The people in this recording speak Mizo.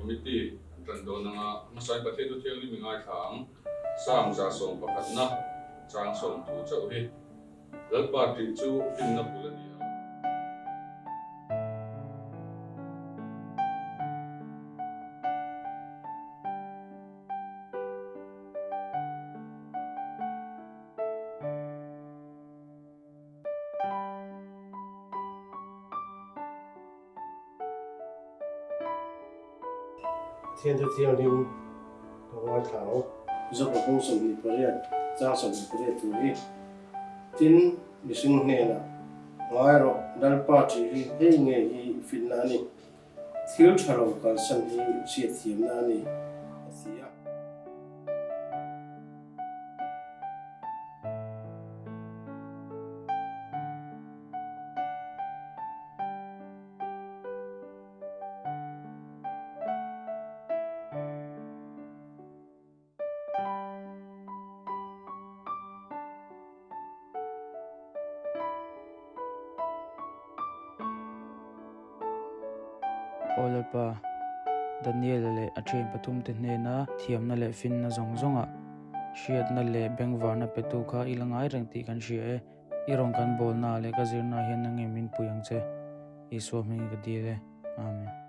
Committee an tan dawn anga hmasain Pathian thu thianghlim i ngaithla ang. Psalm 111-na chang 30 chauh hi Lalpa tih chu finna bul a ni a. Pathian chu thianghlim ka ngaithla ang. Zopa kawng 28 chang 28 tur hi tin mihring hnenah ngai rawh Lalpa ṭih hi hei ngei hi finna a ni. Thil ṭha lo kalsan hi hriatthiamna a ni, a ti a. Aw Lalpa, Daniela leh a thian pathumte hnena thiamna leh finna zawng zawngah hriatna leh bengvarna petu kha i la ngai reng tih kan hria e. I rawn kan bawlnaah leh ka zirnaah hian nangin min pui ang che. Isua hmingin ka dil e. Amen.